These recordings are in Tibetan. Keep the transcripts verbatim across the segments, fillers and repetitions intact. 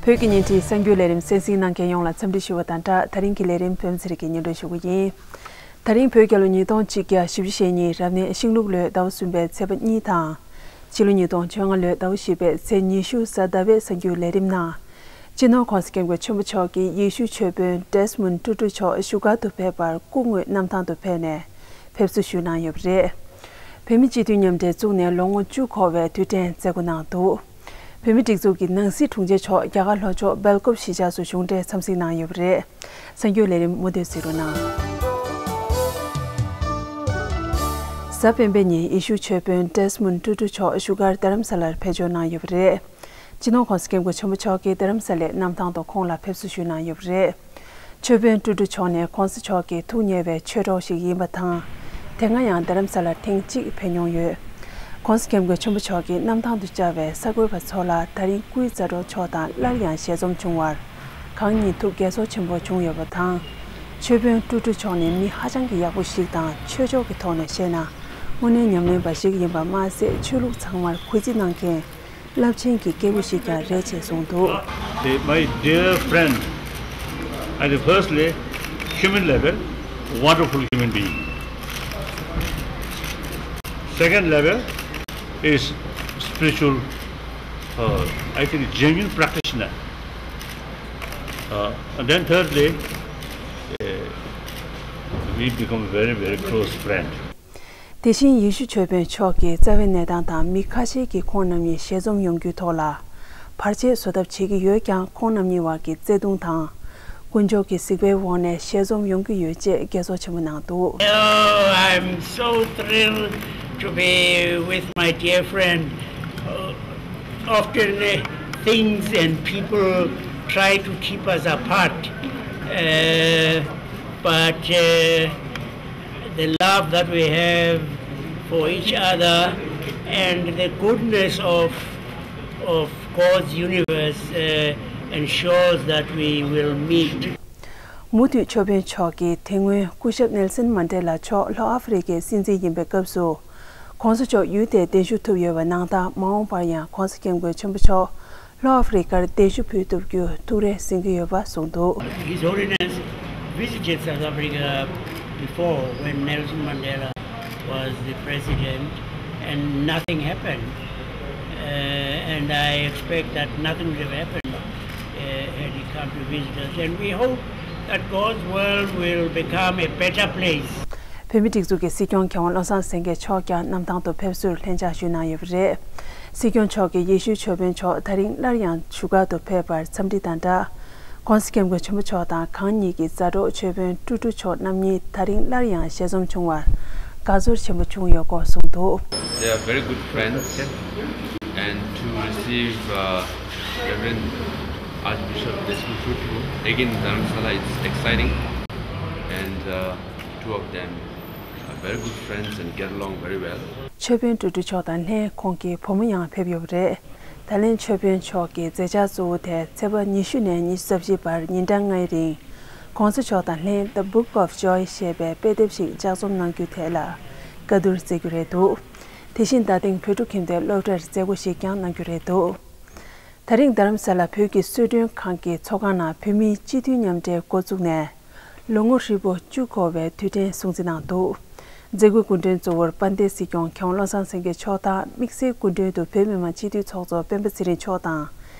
བོད་ཀྱི་ཉིན་བྲིས་གསར་འགྱུར་ལས་རིམ་གསན་གཟིགས་གནང་མཁན་ཡོངས་ལ་འཚམས་འདྲི་ཞུ་བ་དང་སྦྲགས། ད་རིང་གི་ལས་རིམ་བོད་མི་ཚེ་རིང་གིས་སྙན་སྒྲོན་ཞུ་གི་ཡིན། ད་རིང་བོད་རྒྱལ་ལོ་ཉིས་སྟོང་གཅིག་བརྒྱ་བཞི་བཅུ་ཞེ་གཉིས་རབ་གནས་ཤིང་ལུག་ལོའི་ཟླ་བ་གསུམ་པའི་ཚེས་པ་གཉིས་དང་། ཕྱི་ལོ་ཉིས་སྟོང་བཅོ་ལྔ་ལོའི་ཟླ་བ་བཞི་པའི་ཚེས་ཉི་ཤུ་གཟའ་ཟླ་བའི་གསར་འགྱུར་ལས་རིམ་ནང་། སྤྱི་ནོར་༧གོང་ས་༧སྐྱབས་མགོན་ཆེན་པོ་མཆོག་གིས་ཡེ་ཤུ་ཆོས་དཔོན་ཌེ་སི་མོན་ཊུ་ཊུ་མཆོག་བཞུགས་སྒར་དུ་ཕེབས་པར་སྐུ་དངོས་གནམ་ཐང་དུ་ཕེབས་ནས་ཕེབས་བསུ་ཞུས་གནང་ཡོད་པ་རེད། བོད་མི་སྤྱི་འཐུས་མཉམ་འབྲེལ་བཙུགས་ནས་ལོ་ངོ་བཅུ་འཁོར་བའི་དུས་དྲན་མཛད་སྒོ་གནང་འདུག་བོད་མི་སྒྲིག་འཛུགས་ཀྱི་ནང་སྲིད་དྲུང་ཆེ་མཆོག་རྒྱ་གར་ལྷོ་ཕྱོགས་སྦེལ་ཀོབ་གཞིས་ཆགས་སུ་གཞུང་འབྲེལ་འཚམས་གཟིགས་གནང་ཡོད་པ་རེད། གསར་འགྱུར་ལས་རིམ་མུ་མཐུད་གཟིགས་རོགས་གནང་། གཟའ་སྤེན་པའི་ཉིན་ཡེ་ཤུ་ཆོས་དཔོན་ཌེ་སི་མོན་ཊུ་ཊུ་མཆོག་བཞུགས་སྒར་རྡ་རམ་ས་ལར་ཕེབས་འབྱོར་གནང་ཡོད་པ་རེད། སྤྱི་ནོར་༧གོང་ས་༧སྐྱབས་མགོན་ཆེན་པོ་མཆོག་གིས་རྡ་རམ་ས་ལའི་གནམ་ཐང་དུ་ཁོང་ལ་ཕེབས་བསུ་ཞུས་གནང་ཡོད་པ་རེད། ཆོས་དཔོན་ཊུ་ཊུ་མཆོག་ནས་༧གོང་ས་མཆོག་གི་ཐུགས་མཉེས་པའི་ཆོས་གྲོགས་ཤིག་ཡིན་པ་དང་། དེ་སྔ་ཡང་རྡ་རམ་ས་ལར་ཐེངས་གཅིག་ཕེབས་མྱོང་ཡོད། ༧གོང་ས་༧སྐྱབས་མགོན་ཆེན་པོ་མཆོག་གིས་གནམ་ཐང་དུ་བཅར་བའི་གསར་འགོད་པ་ཚོ་ལ་ད་རིང་སྐུའི་མཛའ་གྲོགས་མཆོག་དང་སླར་ཡང་ཞལ་འཛོམས་བྱུང་བར་གང་ཉིད་ཐུགས་དགྱེས་ཚོར་ཆེན་པོ་བྱུང་ཡོད་པ་དང་། ཆོས་དཔོན་ཊུ་ཊུ་མཆོག་ནི་མི་ཧ་ཅང་གི་ཡག་པོ་ཞིག་དང་ཆོས་ཕྱོགས་ཀྱི་ཐོག་ནས་བཤད་ན་དངོས་གནས་ཉམས་ལེན་པ་ཞིག་ཡིན་པ་མ་ཟད། ཆོས་ལུགས་ཚང་མར་གུས་བརྩི་གནང་མཁན་རླབས་ཆེན་གྱི་སྐྱེས་བུ་ཞིག་ཀྱང་རེད་ཅེས་གསུངས་འདུག། They, my dear friend, at the firstly, human level, wonderful human being. Second level is spiritual, uh, I think, genuine practitioner. Uh, and then thirdly, uh, we become very, very close friend. དེ་བཞིན་ཡེ་ཤུ་ཆོས་དཔོན་མཆོག་གིས་རྩ་བའི་གནས་སྟངས་དང་མི་ཁ་ཤས་ཀྱིས་ཁོང་རྣམ་གཉིས་ཞལ་འཛོམས་ཡོང་རྒྱུའི་ཐོག་ལ་བར་ཆད་བཟོ་ཐབས་བྱེད་ཀྱི་ཡོད་ཀྱང་། ཁོང་རྣམ་གཉིས་བར་གྱི་བརྩེ་དུང་དང་ཀུན་སྤྱོད་ཀྱི་གཟིགས་པའི་འོག་ནས་ཞལ་འཛོམས་ཡོང་གི་ཡོད་ཅེས་དགྱེས་ཚོར་ཆེན་པོ་གནང་འདུག། Oh, I'm so thrilled to be with my dear friend. Uh, often, uh, things and people try to keep us apart. Uh, but, uh, the love that we have for each other and the goodness of, of God's universe, uh, ensures that we will meet. མུ་མཐུད་ཆོས་དཔོན་མཆོག་གིས་དེ་སྔོན་སྐུ་ཞབས་ནེལ་སན་མན་ཌེ་ལ་མཆོག་ལྷོ་ཨ་ཧྥེ་རི་ཁའི་སྲིད་འཛིན་ཡིན་པའི་སྐབས་སུ། ྋགོང་ས་མཆོག་ཡུལ་དེར་གདན་ཞུ་ཐུབ་ཡོད་པ་ནང་ལྟར། མ་འོངས་པར་ཡང་ྋགོང་ས་ྋསྐྱབས་མགོན་ཆེན་པོ་མཆོག་ལྷོ་ཨ་ཧྥེ་རི་ཁར་གདན་ཞུ་ཕུལ་ཐུབ་རྒྱུ་ཐུགས་རེ་གཟིགས་ཀྱི་ཡོད་པ་གསུངས་འདུག། His Holiness visited South Africa before when Nelson Mandela was the president, and nothing happened. Uh, and I expect that nothing would have happened, uh, had he come to visit us. And we hope that God's world will become a better place. བོད་མིའི་སྒྲིག་འཛུགས་ཀྱི་སྲིད་སྐྱོང་མཁས་དབང་བློ་བཟང་སེང་གེ་མཆོག་ཀྱང་གནམ་ཐང་དུ་ཕེབས་བསུར་ལྷན་བཅར་ཞུས་གནང་ཡོད་པ་རེད། སྲིད་སྐྱོང་མཆོག་གིས་ཡེ་ཤུའི་ཆོས་དཔོན་མཆོག་ད་རིང་སླར་ཡང་བཞུགས་སྒར་དུ་ཕེབས་པར་འཚམས་འདྲི་དང་སྦྲགས། ྋགོང་ས་ྋསྐྱབས་མགོན་ཆེན་པོ་མཆོག་དང་གང་ཉིད་ཀྱི་མཛའ་གྲོགས་ཆོས་དཔོན་ཊུ་ཊུ་མཆོག་རྣམ་གཉིས་ད་རིང་སླར་ཡང་ཞལ་འཛོམས་བྱུང་བར་དགའ་ཚོར་ཆེན་པོ་བྱུང་ཡོད་སྐོར་གསུངས་འདུག། They are very good friends, and to receive, uh, Reverend Archbishop Desmond Tutu again in Dharamsala, it's exciting, and, uh, two of them are very good friends and get along very well. ཆོས་དཔོན་ཊུ་ཊུ་མཆོག་དང་ལྷན་ཁོང་གི་བུ་མོ་ཡང་ཕེབས་ཡོད་པ་རེད། ད་ལན་ཆོས་དཔོན་མཆོག་གི་མཛད་འཆར་གཙོ་བོ་དེ་ཚེས་པ་ཉི་ཤུ་ནས་ཉི་ཤུ་རྩ་བཞི་བར་ཉིན་གྲངས་ལྔའི་རིང་ྋགོང་ས་མཆོག་དང་ལྷན་The Book of Joy ཞེས་པའི་དཔེ་དེབ་ཞིག་ལྗགས་རྩོམ་གནང་རྒྱུའི་ཐད་ལ་བཀའ་བསྡུར་བྱེད་རྒྱུ་རེད་འདུག། དེ་བཞིན་ད་ཐེངས་བོད་ཕྲུག་ཁྱིམ་སྡེའི་སློབ་གྲྭར་མཛད་སྒོ་ཞིག་ཀྱང་གནང་རྒྱུ་རེད་འདུག། ད་རིང་རྡ་རམ་ས་ལ་བོད་ཀྱི་གསོལ་མགྲོན་ཁང་གི་ཚོགས་ཁང་ནང་བོད་མིའི་སྤྱི་འཐུས་མཉམ་འབྲེལ་འགོ་བཙུགས་ནས། ལོ་ངོ་ཧྲིལ་པོ་བཅུ་འཁོར་བའི་དུས་དྲན་སྲུང་བརྩི་གནང་འདུག། མཛད་སྒོའི་སྐུ་མགྲོན་གཙོ་བོར་དཔལ་ལྡན་སྲིད་སྐྱོང་མཁས་དབང་བློ་བཟང་སེང་གེ་མཆོག་དང་། དམིགས་བསལ་སྐུ་མགྲོན་དུ་བོད་མི་མང་སྤྱི་འཐུས་ཚོགས་གཙོ་སྤེན་པ་ཚེ་རིང་མཆོག་དང་།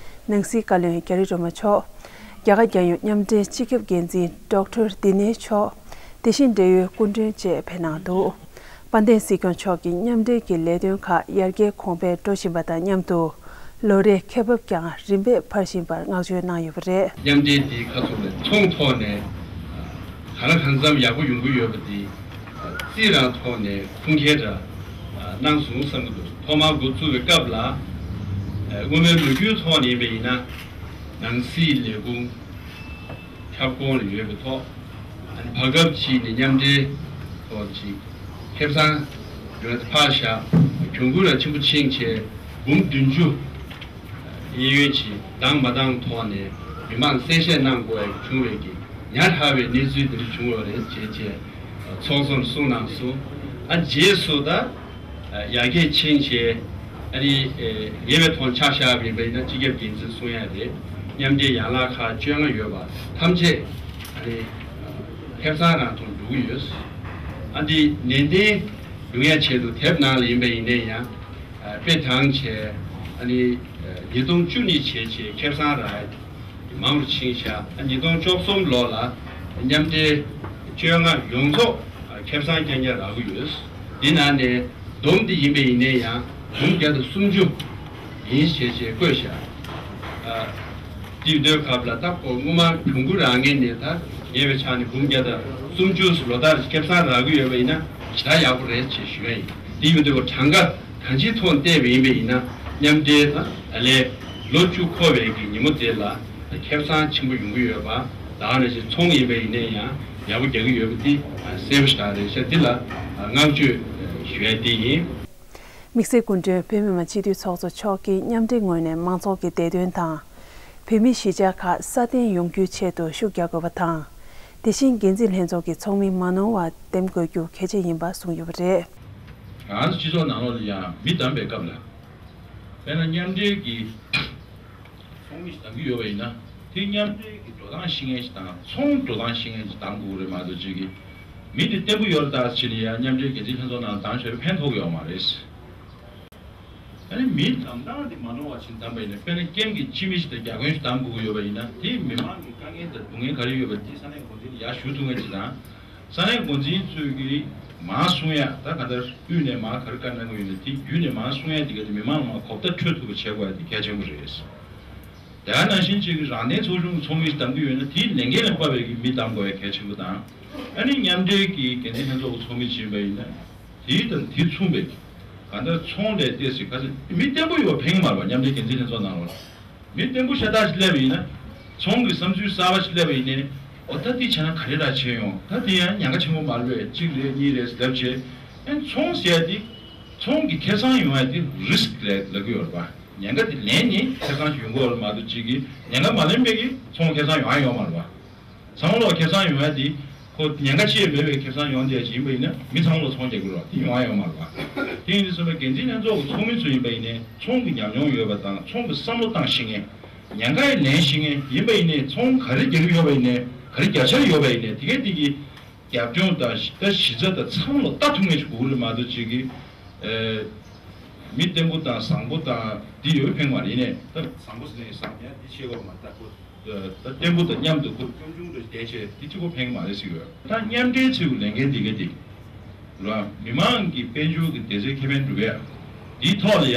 ནང་སྲིད་བཀའ་བློན་རྒྱ་རི་སྒྲོལ་མ་མཆོག། རྒྱ་གར་རྒྱལ་ཡོངས་མཉམ་འབྲེལ་སྤྱི་ཁྱབ་འགན་འཛིན་ཌོག་ཊར་དི་ནེ་མཆོག། དེ་བཞིན་འབྲེལ་ཡོད་སྐུ་མགྲོན་བཅས་ཕེབས་གནང་འདུག། དཔལ་ལྡན་སྲིད་སྐྱོང་མཆོག་གིས་མཉམ་འབྲེལ་གྱི་ལས་དོན་ཁག་ཡར་རྒྱས་གོང་འཕེལ་འགྲོ་བཞིན་པ་དང་མཉམ་དུ། ལོ་རེའི་ཁེ་འབབ་ཀྱང་རིམ་པས་འཕར་བཞིན་པར་བསྔགས་བརྗོད་གནང་ཡོད་པ་རེད། མཉམ་འབྲེལ་འདི་ཁ་ཐུག་ནས་ཚོང་ཐོག་ནས་གང་ལ་གང་འཚམ་ཡག་པོ་ཡོང་གི་ཡོད་པ་འདི་རྩིས་རང་ཐོག་ནས་ཁུངས་སྐྱེལ་འདྲ་གནང་སོང་བསམ་གྱི་འདུག། ཐོག་མར་འགོ་བཙུགས་པའི་སྐབས་ལ་སྔོན་མའི་ལོ་རྒྱུས་ཐོག་ནས་ཡིན་པ་ཡིན་ན་ནང་སྲིད་ལས་ཁུངས། ཁྱབ་ཁོངས་ལ་ཡོད་པའི་ཐོག་ཨ་ནི་བར་སྐབས་ཅིག་ནས་མཉམ་འབྲེལ་ཐོག་ཅིག་ཁེ་བཟང་ཡོད་ཕར་བཞག་གྱོང་གུན་ལ་ཆེན་པོ་ཕྱིན་བྱས་འབུམ་བདུན་ཅུ་གཡས་གཡོན་ཅིག་འདང་མ་འདང་ཐོག་ནས་མི་མང་གསལ་བཤད་གནང་དགོས་ཡ་བྱུང་བའི་གི་ཉག་ཕྲ་བའི་གནས་ཚུལ་དེ་འདྲ་བྱུང་ཡོད་རེད་ཅེས་བྱས་ཚོགས་གཙོར་གསུངས་གནང་སོང་། ཨ་རྗེས་སུ་ད། ཡར་རྒྱས་ཕྱིན་བྱས་ཨ་ནི་ཉེ་བའི་ཐོག་ཆ་བཞག་པ་ཡིན་པ་ཡིན་ན་སྤྱི་ཁྱབ་འགན་འཛིན་གསུང་ཡ་རེད། མཉམ་འབྲེལ་ཡན་ལག་ཁག་བཅོ་ལྔ་ཡོད་པ་ཐམས་ཅད་ཨ་ནི་ཁེ་བཟང་རང་ཐོག་འགྲོ་གི་ཡོད། ཨ་འདི་ནན་ཏན་འབྱུང་ཡ་ཆེད་དུ་དེབ་ནང་ལ་ཡིན་པ་ཡིན་ནའི་ཡང་དཔེ་དྲངས་བྱས་ཨ་ནི་ཉིས་སྟོང་བཅུ་གཉིས་བྱས་བྱས་ཁེ་བཟང་རག་མང་རུ་ཕྱིན་ཤག་ཉིས་སྟོང་བཅུ་གསུམ་ལོ་ལ་མཉམ་འབྲེལ་བཅོ་ལྔ་ཡོངས་རྫོགས་ཁེ་བཟང་རྐྱང་རྐྱང་རག་གི་ཡོད། འདི་ནང་ནས་བསྡོམས་ཏེ་ཡིན་པ་ཡིན་ནའི་ཡང་འབུམ་བརྒྱ་དང་སུམ་ཅུ་ཡིན་ཞེས་བྱས་བཀོད་བཞག་དེའི་དུས་སྐབས་ལ་ད་ཁོ་སྔོན་མ་གྱོང་གུན་རག་མཁན་ནས་ད་ཉེ་བའི་ཆ་ནས་འབུམ་བརྒྱ་དང་སུམ་ཅུ་ལོ་ལྟར་ཁེ་བཟང་རག་གི་ཡོད་པ་ཡིན་ན་ཞེ་དྲག་ཡག་པོ་རེད་ཅེས་ཞུ་ཡ་ཡིན། དེ་ཡིན་དུས་གྲངས་ཀ་གང་ཅིའི་ཐོག་བལྟས་པ་ཡིན་པ་ཡིན་ན་མཉམ་འབྲེལ་དང་ད་ལན་ལོ་བཅུ་འཁོར་བའི་གི་ཉིན་མོ་དེ་ལ་ཁེ་བཟང་ཆེན་པོ་ཡོང་གི་ཡོད་པ་ད་ག་ནང་བཞིན་ཚོང་ཡིན་པ་ཡིན་ནའི་ཡང་ཡག་པོ་རྒྱག་གི་ཡོད་པ་འདི་གསལ་པོ་ཞིག་རེད་ཤག་འདི་ལ་བསྔགས་བརྗོད་ཞུ་ཡ་དེ་ཡིན། དམིགས་བསལ་སྐུ་མགྲོན་བོད་མི་མང་སྤྱི་འཐུས་ཚོགས་གཙོ་མཆོག་གིས་མཉམ་འབྲེལ་ངོས་ནས་མང་ཚོགས་ཀྱི་བདེ་དོན་དང་། བོད་མིའི་གཞིས་ཆགས་ཁག་སྲ་བརྟན་ཡོང་རྒྱུའི་ཆེད་དུ་ཤུགས་རྒྱག་དགོས་པ་དང་། དེ་བཞིན་འགན་འཛིན་ལྷན་ཚོགས་ཀྱི་ཚོགས་མི་མ་ནོར་བར་འདེམས་དགོས་རྒྱུ་གལ་ཆེ་ཡིན་པ་གསུངས་ཡོད་པ་རེད། ང་ཚོ་སྤྱི་ཚོགས་ནང་ལོགས་ལ་ཡང་མི་བདམས་པའི་སྐབས་ལ། དཔེར་ན་མཉམ་འབྲེལ་གྱི་ཚོགས་མི་ཞིག་བདམས་ཀྱི་ཡོད་པ་ཡིན་ན་དེ་མཉམ་འབྲེལ་གྱི་འགྲོ་སྟངས་ཤེས་མཁན་ཞིག་དང་ཚོང་འགྲོ་སྟངས་ཤེས་མཁན་ཞིག་བདམས་དགོས་ཀྱི་རེད་མ་གཏོགས་ཅིག་གིས་མི་དེ་བརྟན་པོ་ཡོད་རེད་ད་ཟེར་ནས་ཡང་མཉམ་འབྲེལ་འགན་འཛིན་ལྷན་ཚོགས་ནང་བདམས་བྱས་ཕན་ཐོགས་ཀྱི་ཡོད་མ་རེད། ཨ་ནི་མི་བདམས་སྟངས་དེ་མ་འདྲ་བ་ཞིག་བདམས་པ་ཡིན་ན་དཔེར་ན་ཀེམ་གྱི་སྤྱི་མི་ཞིག་དང་རྒྱ་གོན་ཞིག་བདམས་དགོས་ཀྱི་ཡོད་པ་ཡིན་ན་དེ་མི་མང་གི་དཀའ་ངལ་དང་སྡུག་བསྔལ་ག་རེ་ཡོད་པ་དེ་ས་གནས་འགོ་འཛིན་ལ་ཡར་ཞུ་ཐུབ་མཁན་ཞིག་དང་། ས་གནས་འགོ་འཛིན་ཚོས་ཀྱིས་མར་གསུང་ཡ་ད་ག་ད་དབུས་ནས་མར་ག་རེ་བཀའ་གནང་གི་ཡོད་ན་དེ་བརྒྱུད་ནས་མར་གསུང་ཡ་དེ་ག་དེ་མི་མང་ལ་མར་གོ་བརྡ་འཕྲོད་ཐུབ་པ་བྱེད་དགོས་ཡ་དེ་གལ་ཆེན་པོ་རེད། དེ་ནང་བཞིན་གཅིག་གི་རང་བདེན་ཚོགས་ཆུང་གི་ཚོགས་མི་ཞིག་བདམས་ཀྱི་ཡོད་ན་དེའི་ལས་འགན་ལ་དཔག་པའི་གི་མི་བདམས་དགོས་ཡ་གལ་ཆེན་པོ་དང་། ཨ་ནི་མཉམ་འབྲེལ་གྱི་འགན་འཛིན་ལྷན་ཚོགས་ཀྱི་ཚོགས་མི་ཅིག་ཡིན་པ་ཡིན་ན་དེའི་དང་དེ་མཚུངས་པའི་གང་ལྟར་ཚོང་ལས་ཏོག་ཙམ་ག་ཚོད་མི་བརྟན་པོ་ཡོད་པ་ཕན་གྱི་མ་རེད་པ། མཉམ་འབྲེལ་འགན་འཛིན་ལྷན་ཚོགས་ནང་ལ་མི་བརྟན་པོ་ཤ་སྟག་ཅིག་སླེབས་པ་ཡིན་ན་ཚོང་གི་བསམ་ཚུལ་གསར་པ་ཅིག་སླེབས་པ་ཡིན་ནའི་འོ་ད་འདི་བྱས་ན་ག་རེ་ར་བྱས་ཡོང་ད་འདི་ཡང་ཉེན་ཁ་ཆེན་པོ་མ་རེད་པས་གཅིག་རེད་གཉིས་རེད་ཟེར་ལབ་བྱས་ཨ་ནི་ཚོང་ཟེར་ཡ་འདི་ཚོང་གི་ཁེ་བཟང་ཡོང་ཡ་འདི་རི་སི་ཀི་རེད་ལབ་ཀྱི་ཡོད་རེད་པ། ཉེན་ཁ་དེ་ལན་ནི་ཁེ་བཟང་ཞིག་ཡོང་གི་ཡོད་རེད་མ་གཏོགས་གཅིག་གིས་ཉེན་ཁ་མ་ལེན་པའི་གི་ཚོང་ཁེ་བཟང་ཡོང་ཡ་ཡོད་མ་རེད་པ། ཚང་མ་ལོག་ཁེ་བཟང་ཡོང་ཡ་དེ་ཁོ་ཉེན་ཁ་ཅི་ཡང་མེད་པའི་ཁེ་བཟང་ཡོང་བསྡད་ཅིག་ཡིན་པ་ཡིན་ན་མི་ཚང་མ་ལོག་ཚོང་རྒྱག་གི་རེད་པ། དེ་ཡོང་ཡ་ཡོད་མ་རེད་པ། དེ་ཡིན་དུས་ཙམ་པ་འགན་འཛིན་ལྷན་ཚོགས་ཀྱི་ཚོགས་མི་ཚོ་ཡིན་པ་ཡིན་ནའི་ཚོང་གི་ཉམས་མྱོང་ཡོད་པ་དང་ཚོང་གི་བསམ་བློ་བཏང་ཤེས་མཁན་ཉེན་ཁ་ཡི་ལན་ཤེས་མཁན་ཡིན་པ་ཡིན་ནའི་ཚོང་ག་རེ་རྒྱག་གི་ཡོད་པ་ཡིན་ནའི་ག་རེ་རྒྱ་ཆེར་ཡོད་པ་ཡིན་ནའི་དེ་གས་དེ་གི་རྒྱབ་ལྗོངས་དང་ད་གཞི་རྩ་དང་ཚང་མ་ལ་ལྟ་ཐུབ་མཁན་ཞིག་དགོས་ཀྱི་རེད་མ་གཏོགས་གཅིག་གིས་ཨེ། མི་བརྟན་པོ་དང་བཟང་པོ་དང་འདི་ཡོད་ཕན་མ་རེད་ནས་ད་བཟང་པོ་ཟེར་ནས་བཟང་ཡང་འདི་ཤེས་དགོས་མ་ད་ཁོ་ད་བརྟན་པོ་དང་མཉམ་དུ་ཁོ་སྐྱོན་ཆུང་དུ་བསྡད་བྱས་འདི་གཅིག་པོ་ཕན་མ་རེད་ཟེར་གི་ཡོད། ད་མཉམ་འབྲེལ་ཚོའི་ལས་འགན་འདི་ག་འདི་ར་མི་མང་གི་དཔལ་འབྱོར་གྱི་བདེ་རྩའི་ཁེ་ཕན་སྒྲུབ་ཡ་འདིའི་ཐོག་ལ་ཡ་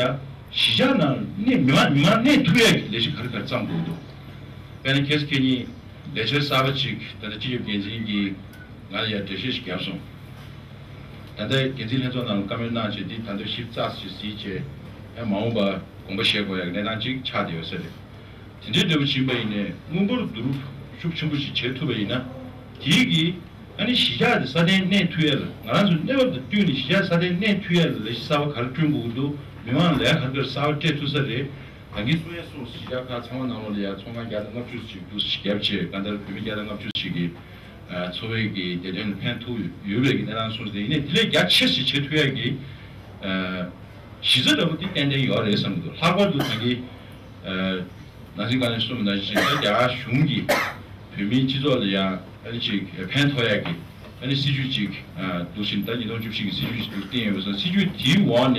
གཞིས་ཆགས་ནང་གནས་མི་མང་མི་མང་གནས་ཐུབ་ཡ་གི་ལས་གཞི་ག་རེ་ག་རེ་བརྩམས་དགོས་འདུག་དཔེར་ན་ཁྱེད་ཚོ་ཁྱེད་གཉིས་ལས་འཆར་གསར་པ་ཅིག་ད་ལྟ་སྤྱི་ཁྱབ་འགན་འཛིན་གྱིས་ང་ལ་ཡང་འགྲེལ་བཤད་ཞིག་བརྒྱབ་སོང་། ད་ལྟ་འགན་འཛིན་ལྷན་ཚོགས་ནང་ལ་བཀའ་མོལ་གནང་བྱས་འདི་ད་ལྟ་ཞིབ་ཚགས་ཤིག་གཟིགས་བྱས་ཡང་མ་འོངས་པ་དགོངས་པ་བཞེས་དགོས་ཡག་གནས་སྟངས་ཅིག་ཆགས་བསྡད་ཡོད་ས་རེད། དེ་འདྲའི་འདྲ་པོ་ཕྱིན་པ་ཡིན་ནའི་དངུལ་འབོར་བསྡུ་རུབ་ཤུགས་ཆེན་པོ་ཞིག་བྱེད་ཐུབ་པ་ཡིན་ན་དེའི་གི་ཨ་ནི་གཞིས་ཆགས་དེ་སྲ་བརྟན་གནས་ཐུབ་ཡ་ལ་ང་རང་ཚོའི་གནས་བབ་དང་བསྟུན་ནས་གཞིས་ཆགས་སྲ་བརྟན་གནས་ཐུབ་ཡ་ལ་ལས་གཞི་གསར་པ་ག་རེ་བསྐྲུན་དགོས་ཀྱི་འདུག་མི་མང་ལ་ལས་ཀ་ག་རེ་ག་རེ་གསར་པ་སྤྲད་ཐུབ་ས་རེད། ད་གིན་གསུང་ཡ་གསུངས་གཞིས་ཆགས་ཁག་ཚང་མ་ནང་ལོགས་ལ་ཡ་ཚོང་ཁང་བརྒྱ་དང་ལྔ་བཅུ་ཞིག་འདུག་བརྒྱབ་བྱས་གང་ལྟར་བོད་མི་བརྒྱ་དང་ལྔ་བཅུ་ཞིག་གི་འཚོ་བའི་གི་བདེ་དོན་ལ་ཕན་ཐོགས་ཡོད་པའི་གི་གནས་སྟངས་གསུངས་ཏེ་ཡིན་ནའི་དེ་ལས་རྒྱ་ཆེ་ཞིག་བྱེད་ཐུབ་ཡ་གི་གཞི་རྩ་འདྲ་པོ་དེ་ཏན་ཏན་ཡོད་རེད་བསམ་གི་འདུག་ལྷག་པར་དུ་ད་གིན་ནང་སྲིད་བཀའ་བློན་གསུངས་པ་ནང་བཞིན་ད་རྒྱ་གར་གཞུང་གིས་བོད་མིའི་སྤྱི་ཚོགས་ལ་ཡང་ཨ་ནི་ཅིག་ཕན་ཐོགས་ཡ་གི་ཨ་ནི་སྲིད་ཇུས་ཅིག་འདུག་བཞིན་ད་ཉིས་སྟོང་བཅུ་བཞི་གི་སྲིད་ཇུས་ཤིག་འདུག་བཏིང་ཡོད་པ་སོང་། སྲིད་ཇུས་དེའི་འོག་ནས་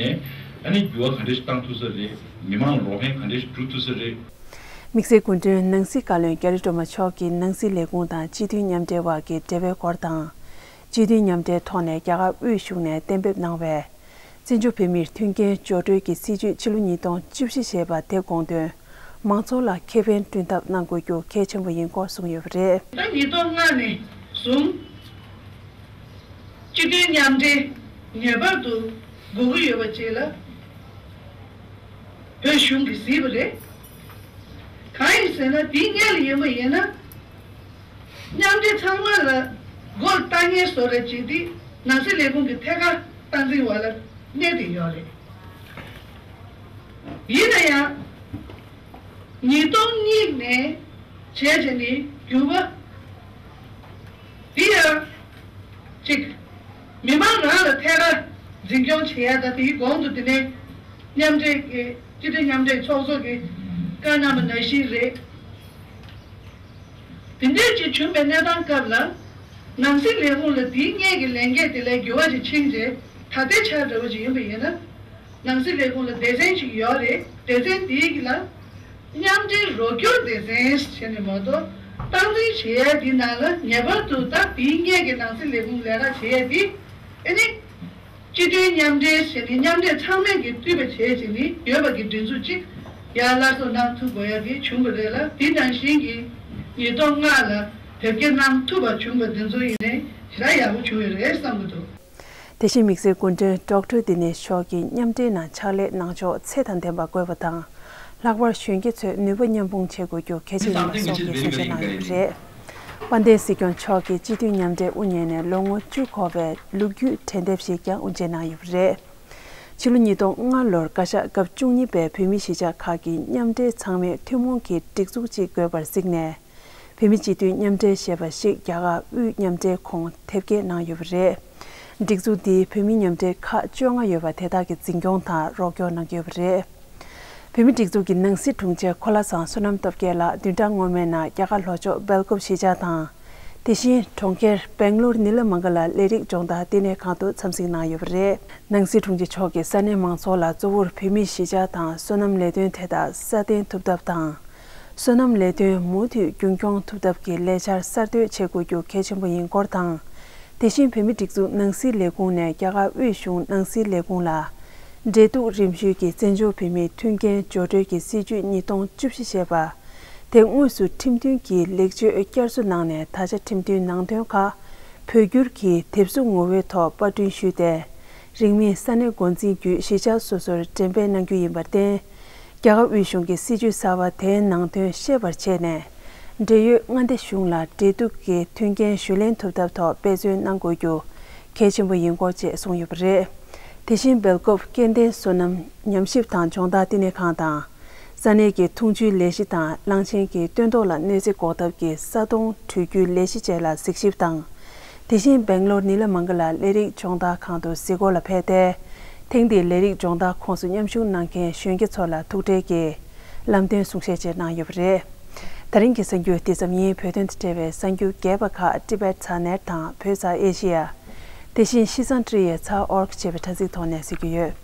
ཨ་ནི་འགྱུར་བ་ག་འདྲ་ཞིག་བཏང་ཐུབ་ས་རེད། མི་མང་ལ་རོགས་ཕན་ག་འདྲ་ཞིག་སྒྲུབ་ཐུབ་ས་རེད། དམིགས་བསལ་སྐུ་མགྲོན་ནང་སྲིད་བཀའ་བློན་རྒྱ་རི་སྒྲོལ་མ་མཆོག་གིས་ནང་སྲིད་ལས་ཁུངས་དང་སྤྱི་འཐུས་མཉམ་འབྲེལ་བར་གྱི་འབྲེལ་བའི་སྐོར་དང་། སྤྱི་འཐུས་མཉམ་འབྲེལ་ཐོག་ནས་རྒྱ་གར་དབུས་གཞུང་ནས་གཏན་འབེབས་གནང་བའི་བཙན་བྱོལ་བོད་མིར་མཐུན་རྐྱེན་སྦྱོར་སྤྲོད་ཀྱི་སྲིད་ཇུས་ཕྱི་ལོ་ཉིས་སྟོང་བཅུ་བཞི་ཞེས་པ་དེ་དགོངས་དོན་མང་ཚོགས་ལ་ཁེ་ཕན་བསྐྲུན་ཐབས་གནང་དགོས་རྒྱུ་གལ་ཆེན་པོ་ཡིན་སྐོར་གསུངས་ཡོད་པ་རེད། ད་ཉིས་སྟོང་ལྔ་ནས་བཟུང་སྤྱི་འཐུས་མཉམ་འབྲེལ་ངེས་པར་དུ་དགོས་ཀྱི་ཡོད་པ་བཅས་ལ་བོད་གཞུང་གིས་གཟིགས་པ་རེད། གང་ཡིན་ཟེར་ན་དེའི་སྔོན་ལ་ཡིན་པ་ཡིན་ན། མཉམ་འབྲེལ་ཚང་མ་ལ་སྒོ་ལ་ལྟ་མཁན་བཟོ་འདྲ་བྱེད་དུས་ནང་སྲིད་ལས་ཁུངས་ཀྱི་ཐད་ཀར་སྟངས་འཛིན་འོག་ལ་གནས་བསྡད་ཡོད་རེད། ཡིན་ན་ཡང་ཉིས་སྟོང་གཉིས་ནས་བྱས་བྱས་ནས་འགྱུར་བ་འདི་ཡང་གཅིག་མི་མང་རང་ལ་ཐད་ཀར་འཛིན་སྐྱོང་བྱེད་ཡ་ད་དེའི་གོང་དུ་དེ་ནས་མཉམ་འབྲེལ་གྱི་སྤྱི་མཐུན་མཉམ་འབྲེལ་ཚོགས་གཙོ་གིས་བཀའ་གནང་བ་ནང་བཞིན་རེད། དེ་འདྲས་ཅིག་བྱུང་བའི་གནས་སྟངས་སྐབས་ལ། ནང་སྲིད་ལས་ཁུངས་ལ་དེའི་སྔས་ཀྱི་ལས་འགན་དེ་ལས་འགྱུར་བ་ཅིག་ཕྱིན་རྗེས། ད་ལྟའི་ཆར་འདྲ་བོ་ཅིག་ཡིན་པ་ཡིན་ན། ནང་སྲིད་ལས་ཁུངས་ལ་སྡེ་ཚན་ཅིག་ཡོད་རེད། སྡེ་ཚན་དེའི་གི་ལ། མཉམ་འབྲེལ་རོགས་སྐྱོར་སྡེ་ཚན་ཞེས་ནས་མ་གཏོགས། སྟངས་འཛིན་བྱེད་ཡས་དེའི་ནང་ལ་ངེས་པར་དུ་ད་དེའི་སྔས་ཀྱི་ནང་སྲིད་ལས་ཁུངས་ལས་ཀ་བྱེད་ཡས་དེ། ཨ་ནི། སྤྱི་མཐུན་མཉམ་འབྲེལ་ཞེས་ནི་མཉམ་འབྲེལ་ཚང་མས་ཀྱི་མཐུད་པ་བྱས་བྱས་ནི་ཡོད་པ་གི་སྒྲིག་འཛུགས་གཅིག་ཡར་སླར་གསོ་གནང་ཐུབ་དགོས་ཡ་དེ་བྱུང་བ་རེད་ལ། དེ་ནང་བཞིན་གྱི་ཉིས་སྟོང་ལྔ་ལ་དེབ་སྐྱེལ་གནང་ཐུབ་པ་བྱུང་བ་འདི་ཚོ་ཡིན་ནའི་ཞེ་དྲག་ཡག་པོ་བྱུང་ཡོད་རེད་བསམ་གྱི་འདུག། དེ་བཞིན་དམིགས་བསལ་སྐུ་མགྲོན་ཌོག་ཊར་བདེ་ལེགས་མཆོག་གིས་མཉམ་འབྲེལ་ནང་ཕྱག་ལས་གནང་ཕྱོགས་ཚད་དང་ལྡན་པ་དགོས་པ་དང་། ལྷག་པར་གཞོན་སྐྱེས་ཚོས་ནུས་པ་མཉམ་སྤུངས་བྱེད་དགོས་རྒྱུ་གལ་ཆེན་ཡིན་པ་སོགས་ཀྱི་གསུང་བཤད་གནང་ཡོད་པ་རེད། དཔལ་ལྡན་སྲིད་སྐྱོང་མཆོག་གིས་སྤྱི་འཐུས་མཉམ་འབྲེལ་དབུ་བརྙེས་ནས་ལོ་ངོ་བཅུ་འཁོར་བའི་ལོ་རྒྱུས་དྲན་དེབ་ཞིག་ཀྱང་དབུ་འབྱེད་གནང་ཡོད་པ་རེད། ཕྱི་ལོ་ཉིས་སྟོང་ལྔ་ལོར་བཀའ་ཤག་སྐབས་བཅུ་གཉིས་པས་བོད་མིའི་གཞིས་ཆགས་ཁག་གི་མཉམ་འབྲེལ་ཚང་མས་ཐུན་མོང་གི་སྒྲིག་འཛུགས་གཅིག་དགོས་པར་གཟིགས་ནས། བོད་མི་སྤྱི་འཐུས་མཉམ་འབྲེལ་ཞེས་པ་ཞིག་རྒྱ་གར་དབུས་མཉམ་འབྲེལ་ཁོངས་དེབ་སྐྱེལ་གནང་ཡོད་པ་རེད། སྒྲིག་འཛུགས་འདིས་བོད་མི་མཉམ་འབྲེལ་ཁག་བཅོ་ལྔ་ཡོད་པ་དེ་དག་གི་འཛིན་སྐྱོང་དང་རོགས་སྐྱོར་གནང་གི་ཡོད་པ་རེད། བོད་མི་སྒྲིག་འཛུགས་ཀྱི་ནང་སྲིད་དྲུང་ཆེ་གོ་ལ་བཟང་བསོད་ནམས་སྟོབས་རྒྱལ་ལགས་བདུན་ཕྲག་སྔོན་མའི་ནང་རྒྱ་གར་ལྷོ་ཕྱོགས་སྦེལ་ཀོབ་གཞིས་ཆགས་དང་། དེ་བཞིན་གྲོང་ཁྱེར་སྦེང་ལོར་ནི་ལ་མང་ག་ལ་ལས་རིགས་སྦྱོང་བརྡར་ལྟེ་གནས་ཁང་དུ་འཚམས་གཟིགས་གནང་ཡོད་པ་རེད། ནང་སྲིད་དྲུང་ཆེ་མཆོག་གིས་ས་གནས་མང་ཚོགས་ལ་གཙོ་བོར་བོད་མིའི་གཞིས་ཆགས་དང་སོ་ནམ་ལས་དོན་དེ་དག་སྲ་བརྟན་ཐུབ་ཐབས་དང་། སོ་ནམ་ལས་དོན་མུ་མཐུད་རྒྱུན་སྐྱོང་ཐུབ་ཐབས་ཀྱི་ལས་འཆར་གསར་གཏོད་བྱེད་དགོས་རྒྱུ་གལ་ཆེན་པོ་ཡིན་སྐོར་དང་། དེ་བཞིན་བོད་མིའི་སྒྲིག་འཛུགས་ནང་སྲིད་ལས་ཁུངས་ནས་རྒྱ་གར་དབུས་གཞུང་ནང་སྲིད་ལས་ཁུངས་ལ། འབྲེལ་གཏུག་རིམ་བཞིན་གྱི་བཙན་བྱོལ་བོད་མིའི་མཐུན་རྐྱེན་སྦྱོར་སྤྲོད་ཀྱི་སྲིད་བྱུས་ཉིས་སྟོང་བཅུ་བཞི་ཞེས་པ། དེ་དངོས་སུ་ཁྲིམས་མཐུན་གྱི་ལེགས་བཅོས་བསྐྱར་གསོ་གནང་ནས་ད་ཆ་ཁྲིམས་མཐུན་ནང་དོན་ཁག་བོད་བསྒྱུར་གྱིས་དེབ་གཟུགས་ངོ་བོའི་ཐོག་པར་སྐྲུན་ཞུས་ཏེ། རིང་མིན་ས་གནས་འགོ་འཛིན་བརྒྱུད་གཞིས་ཆགས་སོ་སོར་འགྲེམས་སྤེལ་གནང་རྒྱུ་ཡིན་པར་བརྟེན། རྒྱ་གར་དབུས་གཞུང་གི་སྲིད་བྱུས་གསར་བ་དེའི་ནང་དོན་ཤེས་པར་བྱས་ནས། འབྲེལ་ཡོད་མངའ་སྡེ་གཞུང་ལ་འབྲེལ་གཏུག་གི་མཐུན་རྐྱེན་ཞུ་ལེན་ཐུབ་ཐབས་ཐོག་འབད་བརྩོན་གནང་དགོས་རྒྱུ་གལ་ཆེན་པོ་ཡིན་སྐོར་བཅས་གསུངས་ཡོད་པ་རེད། དེ་བཞིན་སྦེལ་ཀོབ་སྐྱེ་ལྡན་སོ་ནམ་ཉམས་ཞིབ་དང་སྦྱོང་བརྡར་བསྟི་གནས་ཁང་དང་། ས་གནས་ཀྱི་འཐུང་ཆུའི་ལས་གཞི་དང་གླང་ཆེན་གྱི་སྟོན་ཐོག་ལ་གནོད་འཚེ་འགོག་ཐབས་ཀྱི་ས་དོང་བྲུས་རྒྱུའི་ལས་གཞི་བཅས་ལ་གཟིགས་ཞིབ་དང་། དེ་བཞིན་སྦེང་ལོར་ནི་ལ་མང་ག་ལ་ལས་རིགས་སྦྱོང་བརྡར་ཁང་དུ་གཟིགས་སྐོར་ལ་ཕེབས་ཏེ། ཐེངས་འདིའི་ལས་རིགས་སྦྱོང་བརྡར་ཁོངས་སུ་མཉམ་ཞུགས་གནང་མཁན་གཞོན་སྐྱེས་ཚོ་ལ་ཐུགས་ཁྲལ་གྱིས་ལམ་སྟོན་གསུང་བཤད་བཅས་གནང་ཡོད་པ་རེད། ད་རིང་གི་གསར་འགྱུར་འདི་ཙམ་ཡིན། བོད་དོན་དང་འབྲེལ་བའི་གསར་འགྱུར་རྒྱས་པ་ཁག་Tibet Channel དང་བོད་ས་ཨེ་ཤི་ཡ། དེ་བཞིན་ཤི་ཙང་ཀྲི་ཡའི་ཚ་ཨོར་ཅེས་པའི་དྲ་ཚིགས་ཐོག་ནས་གཟིགས་རྒྱུ་ཡོད།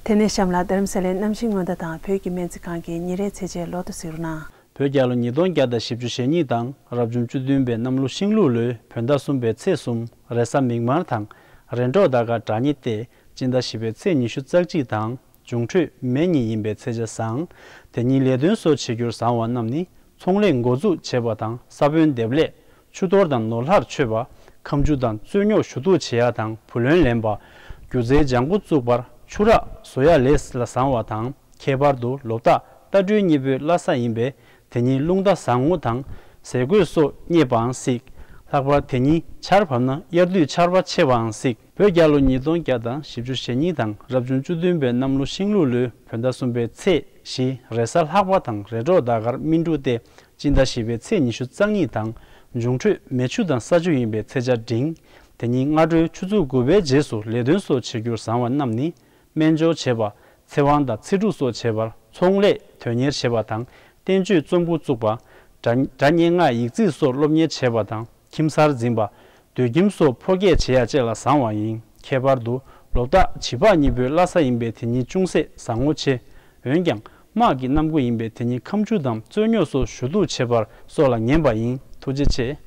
དེ་ནས་གཤམ་ལ་རྡ་རམ་ས་ལའི་གནམ་གཤིས་སྔོན་བརྡ་དང་བོད་ཀྱི་སྨན་རྩིས་ཁང་གི་ཉིན་རེའི་ཚེས་བཅད་ལོ་ཐོ་གཟིགས་རོགས་གནང་། བོད་རྒྱལ་ལོ་ཉིས་སྟོང་བརྒྱ་དང་བཞི་བཅུ་ཞེ་གཉིས་དང་རབ་བྱུང་བཅུ་བདུན་པའི་གནམ་ལོ་ཤིང་ལུག་ལོའི་བོད་ཟླ་གསུམ་པའི་ཚེས་གསུམ་རེས་གཟའ་མིག་དམར་དང་རེས་གྲོགས་ཟླ་སྐར་དྲ་ཉེ་སྟེ་སྤྱི་ཟླ་བཞི་པའི་ཚེས་ཉི་ཤུ་རྩ་གཅིག་དང་འབྱུང་འཕྲོད་མེ་གཉིས་ཡིན་པའི་ཚེས་ཆ་བཟང་། དེ་ཉིན་ལས་དོན་སོགས་བྱེད་རྒྱུར་བཟང་བ་རྣམས་ནི་ཚོང་ལས་འགོ་འཛུགས་བྱེད་པ་དང་ས་བོན་འདེབས་ལས། ཆུ་གཏོར་དང་ནོར་ལྷར་མཆོད་པ། ཁ་མཆུ་དང་རྩོད་རྙོག་ཞུ་གཏུག་བྱེད་ཡ་དང་བུ་ལོན་ལེན་པ། སྒྱུ་རྩལ་ལྗང་གུ་བཙུགས་པར་ཆུ་རགས་བཟོ་ཡ་ལས་ལ་བཟང་བ་དང་། ཁྱད་པར་དུ་ལོ་རྟགས་རྟ་སྦྲུལ་གཉིས་པོའི་བླ་གཟའ་ཡིན་པས་དེ་ཉིན་རླུང་རྟ་བཟང་ངོ་དང་ཟས་གོས་སོགས་རྙེད་པའང་སྲིད། ལྷག་པར་དེ་ཉིན་ཆར་བབས་ན་དབྱར་དུས་ཆར་པ་ཆེ་བའང་སྲིད། བོད་རྒྱལ་ལོ་ཉིས་སྟོང་བརྒྱ་དང་བཞི་བཅུ་ཞེ་གཉིས་དང་རབ་བྱུང་བཅུ་བདུན་པའི་གནམ་ལོ་ཤིང་ལུག་ལོའི་བོད་ཟླ་གསུམ་པའི་ཚེས་བཞི་རེས་གཟའ་ལྷག་པ་དང་རེས་གྲོགས་ཟླ་སྐར་སྨིན་དྲུག་སྟེ། སྤྱི་ཟླ་བཞི་པའི་ཚེས་ཉི་ཤུ་རྩ་གཉིས་དང་། འབྱུང་འཕྲོད་མེ་ཆུ་དང་ས་ཆུ་ཡིན་པའི་ཚེས་ཆ་འབྲིང་། དེ་ཉིན་སྔ་དྲོའི་ཆུ་ཚོད་དགུ་པའི་རྗེས་སུ་ལས་དོན་སོགས་བྱེད་རྒྱུར་བཟང་བ་རྣམས་ནི། སྨན་སྦྱོར་བྱེད་པ། ཚེ་དབང་དང་ཚེ་སྒྲུབ་སོགས་བྱེད་པར། ཚོང་ལས་དོན་གཉེར་བྱེད་པ་དང་། བསྟན་བཅོས་རྩོམ་འབུལ་བཙུགས་པ། སྒྲ་སྒྲ་སྙན་ངག་ཡིག་རྩིས་སོགས་སློབ་གཉེར་བྱེད་པ་དང་། ཁྱིམ་གསར་འཛིན་པ། སྡོད་ཁྱིམ་སོགས་ཕོ་སྐྱེས་བྱེད་ཡ་བཅས་ལ་བཟང་བ་ཡིན། ཁྱད་པར་དུ་ལོ་རྟགས་བྱི་ཕག་གཉིས་པོའི་བླ་གཟའ་ཡིན་པས་དེ་ཉིན་ཅུང་ཟད་བཟང་ངོ་ཆེ། འོན་ཀྱང་། དམག་གི་གནམ་སྒོ་ཡིན་པས་དེ་ཉིན་ཁ་མཆུ་དང་རྩོད་རྙོག་སོགས་ཞུ་གཏུག་བྱེད་པར་སོགས་ལ་ངན་པ་ཡིན། ཐུགས་རྗེ་ཆེ།